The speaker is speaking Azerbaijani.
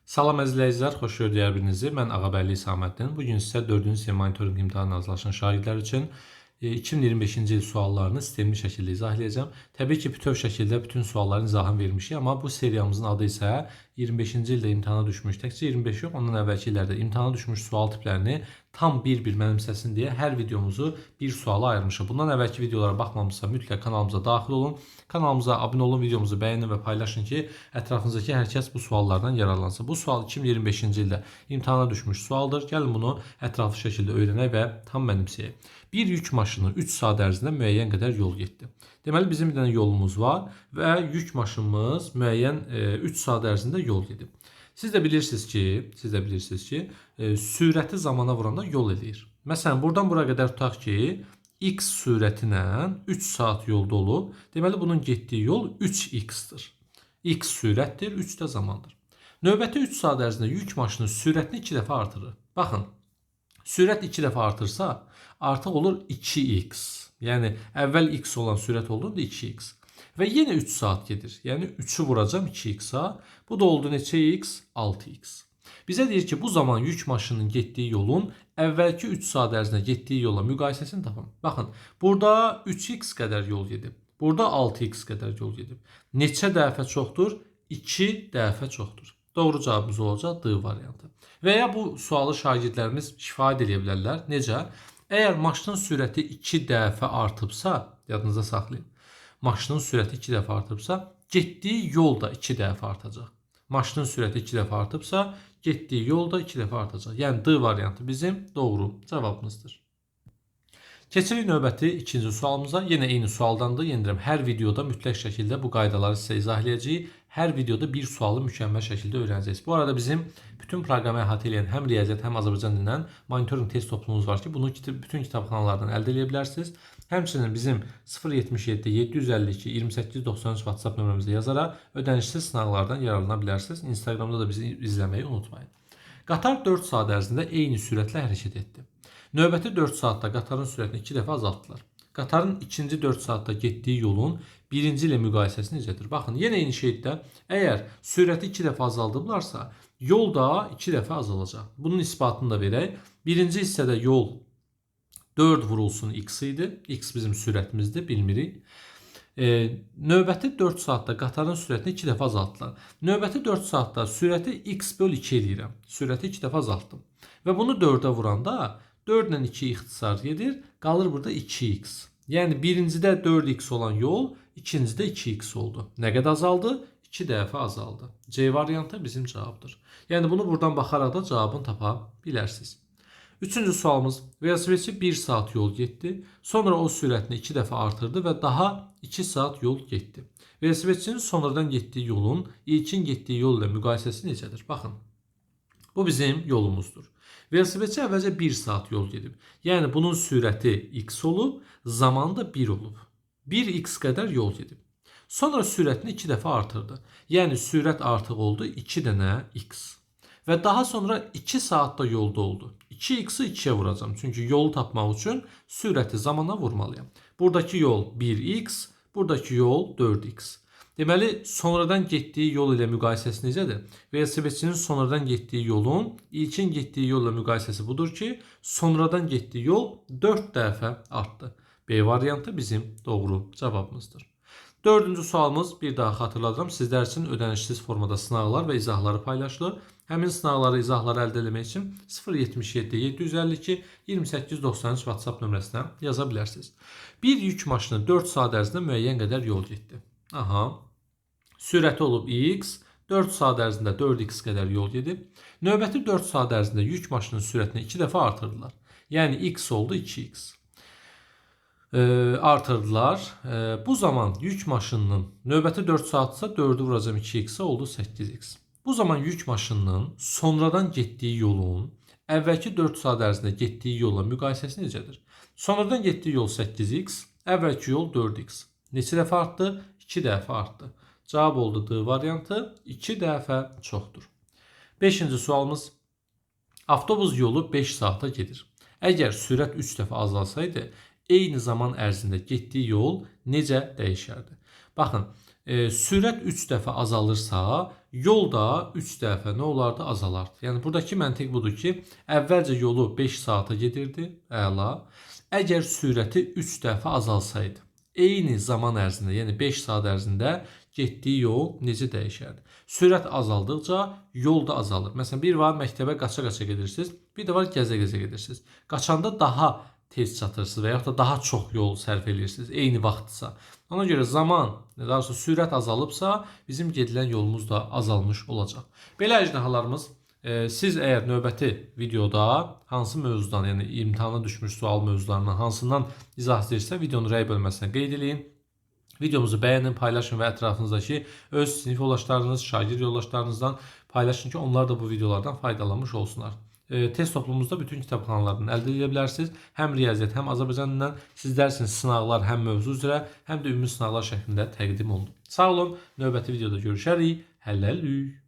Salam əziz izləyicilər, xoş gördük hər birinizi. Mən Ağabəyli Hüsaməddin. Bu gün sizə 4-cü sinif monitorinq imtahanına hazırlaşan şagirdlər üçün 2025-ci il suallarını sistemli şəkildə izah edəcəm. Təbii ki, bütöv şəkildə bütün sualların izahını vermişik, amma bu seriyamızın adı isə 25-ci ildə imtahana düşmüş, təkcə 25 yox, ondan əvvəlki illərdə imtahana düşmüş sual tiplərini tam bir-bir mənimsəsin deyə hər videomuzu bir suala ayırmışıq. Bundan əvvəlki videolara baxmamışsa mütləq kanalımıza daxil olun. Kanalımıza abunə olun, videomuzu bəyənin və paylaşın ki, ətrafınızdakı hər kəs bu suallardan yararlansın. Bu sual 2025-ci ildə imtahana düşmüş sualdır. Gəlin bunu ətraflı şəkildə öyrənək və tam mənimsəyək. Bir yük maşını 3 saat ərzində müəyyən qədər yol getdi. Deməli bizim bir dənə yolumuz var və yük maşınımız müəyyən 3 saat ərzində yol gedib. Siz də bilirsiniz ki, sürəti zamana vuranda yol eləyir. Məsələn, buradan bura qədər tutaq ki, x sürəti ilə 3 saat yolda olub. Deməli bunun getdiyi yol 3x-dir. X sürətdir, 3 də zamandır. Növbəti 3 saat ərzində yük maşını sürətini 2 dəfə artırır. Baxın, sürət 2 dəfə artırsa, artıq olur 2x. Yəni əvvəl x olan sürət oldu, indi 2x. Və yenə 3 saat gedir. Yəni 3-ü vuracam 2x-a. Bu da oldu neçə x? 6x. Bizə deyir ki, bu zaman yük maşınının getdiyi yolun əvvəlki 3 saat ərzində getdiyi yolla müqayisəsini tapın. Baxın, burada 3x qədər yol gedib. Burada 6x qədər yol gedib. Neçə dəfə çoxdur? 2 dəfə çoxdur. Doğru cavabımız olacaq D variantı. Və ya bu sualı şagirdlərimiz şifahi eləyə bilərlər. Necə? Əgər maşının sürəti 2 dəfə artıbsa, yadınızda saxlayın. Maşının sürəti 2 dəfə artıbsa, getdiyi yol da 2 dəfə artacaq. Maşının sürəti 2 dəfə artıbsa, getdiyi yol da 2 dəfə artacaq. Yəni D variantı bizim doğru cavabımızdır. Keçirik növbəti ikinci sualımıza. Yenə eyni sualdandır. Yenə deyirəm, hər videoda mütləq şəkildə bu qaydaları sizə izah eləyəcəyik. Hər videoda bir sualı mükəmməl şəkildə öyrənəcəksiniz. Bu arada bizim bütün proqramı əhatə edən həm riyaziyyat, həm Azərbaycan dilindən monitorinq test toplumumuz var ki, bunu bütün kitabxanalardan əldə edə bilərsiniz. Həmçinin bizim 077 752 28 93 WhatsApp nömrəmizdə yazaraq ödənişsiz sınaqlardan yararlana bilərsiniz. Instagramda da bizi izləməyi unutmayın. Qatar 4 saat ərzində eyni sürətlə hərəkət etdi. Növbəti 4 saatda qatarın sürətini 2 dəfə azaltdılar. Qatarın ikinci 4 saatda getdiyi yolun birinci ilə müqayisəsi necədir? Baxın, yenə eyni şeydə əgər sürəti 2 dəfə azaldıblarsa, yol da 2 dəfə azalacaq. Bunun isbatını da verək. Birinci hissədə yol 4 vurulsun x idi. X bizim sürətimizdir, bilmirik. Növbəti 4 saatda qatarın sürətini 2 dəfə azaltdılar. Növbəti 4 saatda sürəti x böl 2 eləyirəm. Sürəti 2 dəfə azaltdım. Və bunu 4-ə vuranda 4 ilə 2 ixtisar gedir. Qalır burada 2x. Yəni birincidə 4x olan yol ikincidə 2x oldu. Nə qədər azaldı? 2 dəfə azaldı. C variantı bizim cavabdır. Yəni bunu buradan baxaraq da cavabını tapa bilərsiniz. Üçüncü sualımız, velosipedçi 1 saat yol getdi. Sonra o sürətini 2 dəfə artırdı və daha 2 saat yol getdi. Velosipedçinin sonradan getdiyi yolun ilkin getdiyi yol ilə müqayisəsi necədir? Baxın, bu bizim yolumuzdur. Velosipedçi əvvəlcə 1 saat yol gedib. Yəni bunun sürəti x olub, zamanı da 1 olub. 1x qədər yol gedib. Sonra sürətini 2 dəfə artırdı. Yəni sürət artıq oldu 2 dənə x. Və daha sonra 2 saatda yolda oldu. 2x-i 2-yə vuracağam. Çünki yolu tapmaq üçün sürəti zamana vurmalıyam. Buradakı yol 1x, buradakı yol 4x. Deməli, sonradan getdiyi yol ilə müqayisəsi necədir? Velosipedçinin sonradan getdiyi yolun ilkin getdiyi yolla müqayisəsi budur ki, sonradan getdiyi yol 4 dəfə artdı. B variantı bizim doğru cavabımızdır. Dördüncü sualımız, bir daha xatırladıram, sizlər üçün ödənişsiz formada sınaqlar və izahları paylaşılır. Həmin sınaqları, izahları əldə etmək üçün 077 752 28 93 WhatsApp nömrəsinə yaza bilərsiniz. Bir yük maşını 4 saat ərzində müəyyən qədər yol getdi. Aha. Sürəti olub x, 4 saat ərzində 4x qədər yol gedib. Növbəti 4 saat ərzində yük maşının sürətini 2 dəfə artırdılar. Yəni x oldu 2x. Artırdılar. Bu zaman yük maşınının növbəti 4 saatsa 4-ü vuracam 2x-ə oldu 8x. Bu zaman yük maşınının sonradan getdiyi yolun əvvəlki 4 saat ərzində getdiyi yolla müqayisəsi necədir? Sonradan getdiyi yol 8x, əvvəlki yol 4x. Neçə dəfə artdı? 2 dəfə artdı. Cavab oldu D variantı. 2 dəfə çoxdur. Beşinci sualımız. Avtobus yolu 5 saata gedir. Əgər sürət 3 dəfə azalsaydı, eyni zaman ərzində getdiyi yol necə dəyişərdi? Baxın, Sürət 3 dəfə azalırsa, yol da 3 dəfə nə olardı? Azalardı. Yəni buradakı məntiq budur ki, əvvəlcə yolu 5 saata gedirdi. Əla. Əgər sürəti 3 dəfə azalsaydı, eyni zaman ərzində, yəni 5 saat ərzində getdiyi yol necə dəyişərdi? Sürət azaldıqca yol da azalır. Məsələn, bir var məktəbə qaça-qaça gedirsiniz, bir də var gəzə-gəzə gedirsiniz. Qaçanda daha tez çatırsınız və yaxud da daha çox yol sərf edirsiniz, eyni vaxtdırsa. Ona görə zaman, daha doğrusu sürət azalıbsa, bizim gedilən yolumuz da azalmış olacaq. Belə əjdahalarımız, siz əgər növbəti videoda hansı mövzudan, yəni imtahana düşmüş sual mövzularından hansından izah istəyirsə, videonun rəy bölməsinə qeyd eləyin. Videomuzu bəyənin, paylaşın və ətrafınızdakı öz sinif yoldaşlarınız, şagird yoldaşlarınızdan paylaşın ki, onlar da bu videolardan faydalanmış olsunlar. Test toplumumuzda bütün kitabxanalardan əldə edə bilərsiniz. Həm riyaziyyat, həm Azərbaycan dilindən sizlər üçün sınaqlar həm mövzu üzrə, həm də ümumi sınaqlar şəklində təqdim olunub. Sağ olun, növbəti videoda görüşərik. Hələlik.